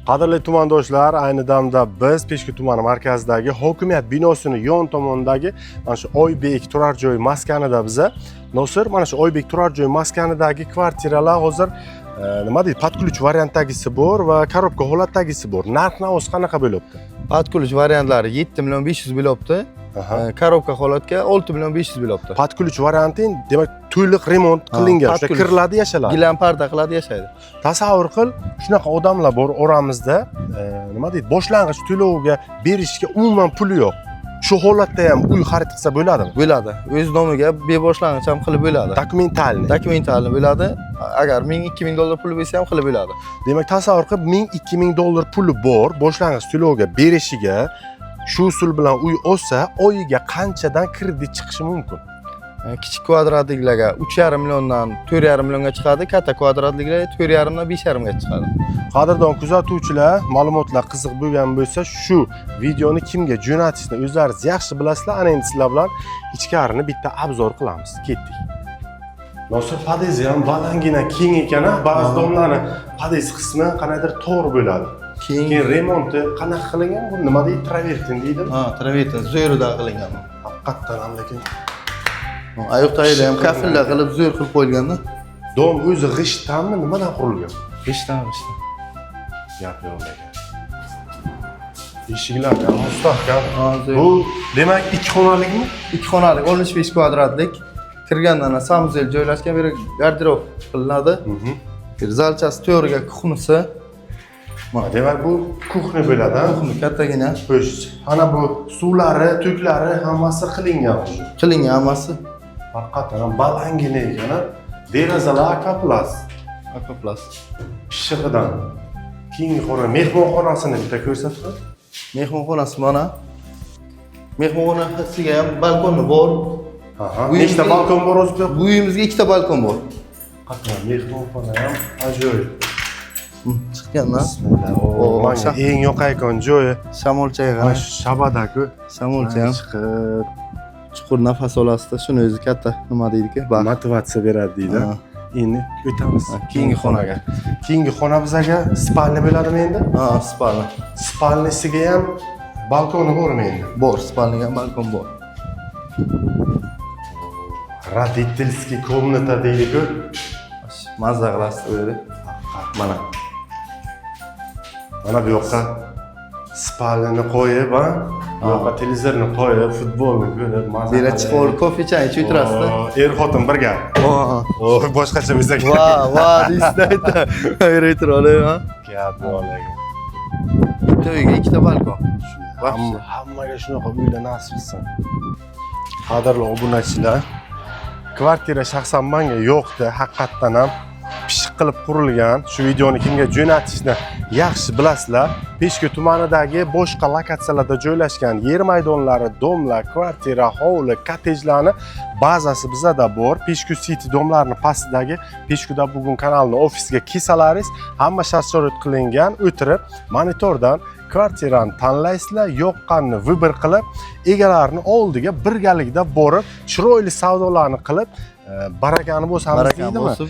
Qadrli tumandoshlar, ayni damda biz Peshku tumani markazidagi hokimiyat binosini yon tomonidagi mana shu Oybek turar joy maskanida biza. Nosir, mana shu Oybek turar joy maskanidagi kvartiralar hozir nima deydi, под ключ variantdagisi bor va коробка holatdagisi bor. Narx navosi qanaqa bo'lyapti? Под ключ variantlari 7 million 500 bo'lyapti. Коробка holatga 6 million 500 bo'lyapti. Под ключ varianti, demak, to'liq remont qilingan, Под o'sha ключ. Kiriladi, yashaladi. Gilam parda qiladi, yashaydi. Tasavvur qil, shunaqa odamlar bor oramizda, nima deydi, boshlang'ich to'lovga berishga umuman puli yo'q. Shu holatda ham uy xarid qilsa bo'ladimi? Bo'ladi. O'z nomiga beboshlang'ich ham qilib bo'ladi. Документальный. Документальный bo'ladi. Agar 1000 2000 dollar puli bo'lsa ham qilib bo'ladi. Demak, tasavvur qilib, 1000-2000 dollar puli bor boshlang'ich to'lovga berishiga, shu usul bilan uy olsa, oyiga qanchadan kredit chiqishi mumkin? Kichik kvadratliklarga 3,5 milliondan 4,5 millionga chiqadi, katta kvadratliklarga 4,5 dan 5,5 ga chiqadi. Qadrdon kuzatuvchilar, ma'lumotlar qiziq bo'lgan bo'lsa, shu videoni kimga jo'natishni o'zlaringiz yaxshi bilasizlar. Ana endi sizlar bilan ichkarini bitta обзор qilamiz. Ketdik. Nosir, podezi ham balangina, keng ekan a. Ba'zi дом larni podez qismi qandaydir tor bo'ladi. Keyin Keyin remonti qanaqa qilingan? Bu nima deydi, travertin deydimi? Ha, travertin zo'ridan qilingan. Haqiqatdan ham lekin Oyoq tagida ham kafellar qilib, zo'r qilib qo'yilganda. Дом o'zi g'ishtdanmi, nimadan qurilgan? G'ishtdan, g'ishtdan. Gap yo'q lekin. Eshiklar ham mustahkam. Ha, zo'r. Bu demak ikki xonalikmi? Ikki xonalik, 65 kvadratlik. Kirgandan санузел joylashgan, bu yerga garderob qilinadi. Bir zalchasi, to'riga кухня si. Mana, demak, bu кухня bo'ladi, ha? Кухня kattagina. Xo'sh, ana bu suvlari, toklari hammasi qilingan уже. Qilingan hammasi. Haqiqatan ham balangina ekan, a? Derazalar akvaplast. Akvaplast. Pishig'idan. Keyingi xona, mehmonxonasini bitta ko'rsatib. Mehmonxonasi mana. Mehmonxonasiga ham balkoni bor. Bu Nechta balkon bor o'zi bu yoqda? Bu uyimizga ikkita balkon bor. Qatla, mehmonxona ham ajoyib. Chiqqandan. Bismillah. Oo, Manga eng yoqayotgan joyi Shamolchaga mana qarang. shu shabadaku. Shamolcha ham Chiqib chuqur nafas olasizda, shuni o'zi katta nima deydi-ki, baxt. Motivatsiya beradi deydi. Ha. Endi o'tamiz Ha, keyingi xonaga. Keyingi xona bizaga спальня bo'ladimi endi? Ha, спальня. Спальня siga ham balkoni bormi endi? Bor, спальня ga ham balkon bor. Родительский комната deydi-ku. Mazza qilasiz u yerda. Mana. Mana bu yoqqa спальня ni qo'yib, ha? Bu yoqqa televizorni qo'yib, futbolni ko'rib, maza Bu yerga qilib. Chiqib olib, kofe chay ichib o'tirasizda. Oo, er xotin birga. Va, O, boshqacha bo'lsa. Va, va deysizda ayta. Yerga o'tirib olib, ha. Gap yo'q lekin. Bitta uyga ikkita balkon. Hammaga shunaqa uylar nasib qilsin. Qadrli obunachilar, kvartira shaxsan manga yoqdi, haqiqatdan ham pishiq qilib qurilgan. Shu videoni kimga jo'natishni yaxshi bilasizlar. Peshku tumanidagi boshqa lokatsiyalarda joylashgan yer maydonlari, дом lar, kvartira, hovli, kottejlarni bazasi bizada bor. Peshku City дом larini pastidagi Peshkuda bugun kanalni ofisiga kelsalaringiz, hamma shart sharoit qilingan, o'tirib monitordan kvartirani tanlaysizlar, yoqqanini выбор qilib, egalarini oldiga birgalikda borib, chiroyli savdolarni qilib, barakani bosamiz Barakani deydimi? Bosib,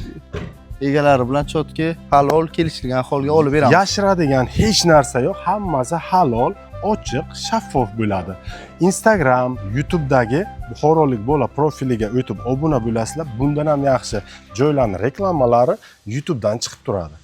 egalari bilan чётко halol kelishilgan holga olib beramiz. Yashiradigan hech narsa yo'q, hammasi halol, ochiq, shaffof bo'ladi. Instagram, YouTube'dagi Buxorolik bola profiliga o'tib obuna bo'lasizlar. Bundan ham yaxshi joylarni reklamalari YouTube'dan chiqib turadi.